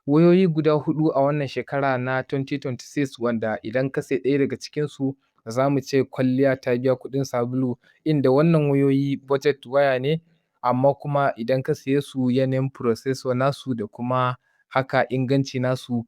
Wayoyi guda huɗu a wannan shekara na 2026 wanda idan ka sai ɗaya daga cikinsu, za mu ce kwalliya ta biya kuɗin sabulu, inda wannan wayoyi budget waya ne, amma kuma idan ka siye su, yanayin processor nasu da kuma haka inganci nasu,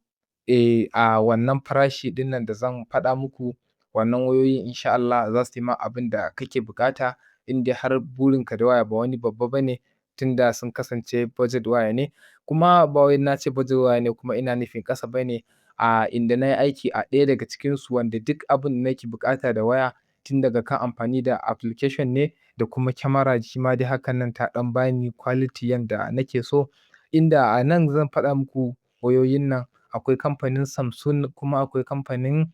a wannan farashi ɗin nan da zan faɗa muku, wannan wayoyin insha Allah za su yi ma abin da kake buƙata, in dai har burinka da waya ba wani babba ba ne, tunda sun kasance budget waya ne. Kuma ba wai na ce budget waya ne kuma ina nufin ƙasa ba ne. A inda na yi aiki a ɗaya daga cikinsu, wanda duk abin da nake buƙata da waya, tun daga kan amfani da application ne da kuma kyamara, shi ma dai hakan nan ta ɗan bani quality yanda nake so. Inda a nan zan faɗa muku wayoyin nan, akwai kamfanin Samsung, kuma akwai kamfanin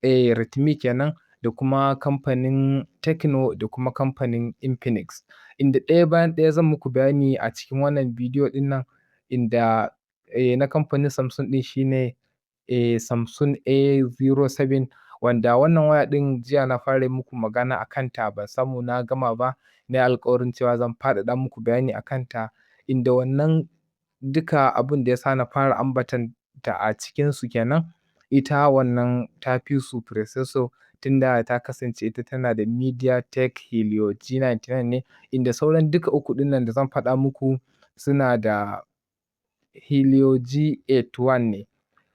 Redmi kenan, da kuma kamfanin Tecno, da kuma kamfanin Infinix. Inda ɗaya bayan ɗaya zan muku bayani a cikin wannan bidiyo ɗin nan, inda na kamfanin Samsung ɗin shine Samsung A07, wanda wannan waya ɗin jiya na fara muku magana a kanta, ban samu na gama ba. Na yi alƙawarin cewa zan faɗaɗa muku bayani a kanta, inda wannan duka abin da ya sa na fara ambatan ta a cikinsu kenan, ita wannan ta fi su processor, tunda ta kasance ita tana da MediaTek Helio G99 ne, inda sauran duka uku ɗin nan da zan faɗa muku suna da Helio G81 ne.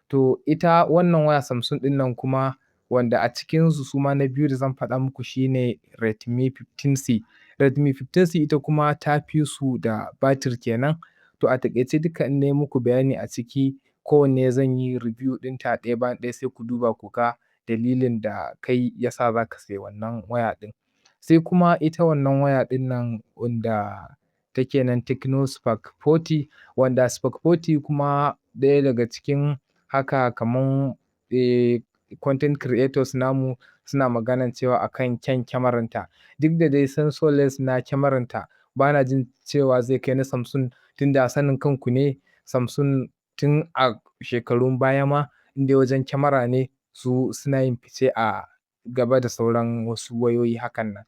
To ita wannan waya Samsung ɗin nan kuma, wanda a cikinsu suma na biyu da zan faɗa muku shine Redmi 15C. Redmi 15C ita kuma ta fi su da batir kenan. To a taƙaice duka in nayi muku bayani a ciki, kowanne zan yi review ɗinta ɗaya bayan ɗaya, sai ku duba ku ga dalilin da kai ya sa za ka sayi wannan waya ɗin. Sai kuma ita wannan waya ɗin nan wanda take nan, Tecno Spark 40, wanda Spark 40 kuma ɗaya daga cikin haka kaman content creators namu suna maganan cewa akan kyan kyamaranta. Duk da dai sensorless na kyamaranta bana jin cewa zai kai na Samsung, tunda sanin kanku ne Samsung tun a shekarun baya ma, in dai wajen kyamara ne, su suna yin fice a gaba da sauran wasu wayoyi hakan nan.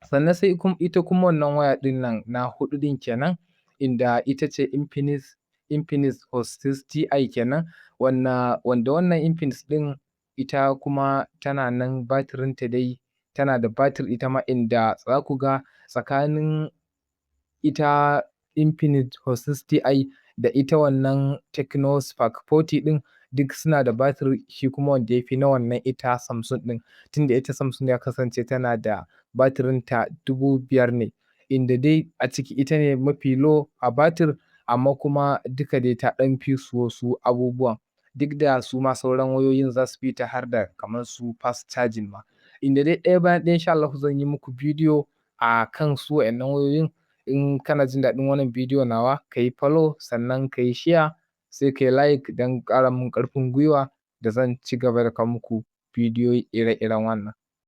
Sannan sai ita kuma wannan waya ɗin nan na huɗu ɗin kenan, inda ita ce Infinix Hot 60i kenan, wanda wannan Infinix ɗin ita kuma tana nan batirinta dai tana da batir ita ma, inda za ku ga tsakanin ita Infinix Hot 60i da ita wannan Tecno Spark 40 ɗin duk suna da batir, shi kuma wanda ya fi na wannan ita Samsung ɗin. Tunda ita Samsung ya kasance tana da batirinta 5,000 ne, inda dai a ciki ita ne mafi low a batir, amma kuma duka dai ta ɗan fi su wasu abubuwan. Duk da su ma sauran wayoyin za su fi ta har da kamar su fast charging ma. Inda dai ɗaya bayan ɗaya insha Allahu zan yi muku bidiyo a kan su wa'innan wayoyin. In kana jin daɗin wannan bidiyo nawa, ka yi follow, sannan ka yi share, sai ka yi like don ƙara mun ƙarfin gwiwa da zan ci gaba da kawo muku bidiyoyi ire-iren wannan.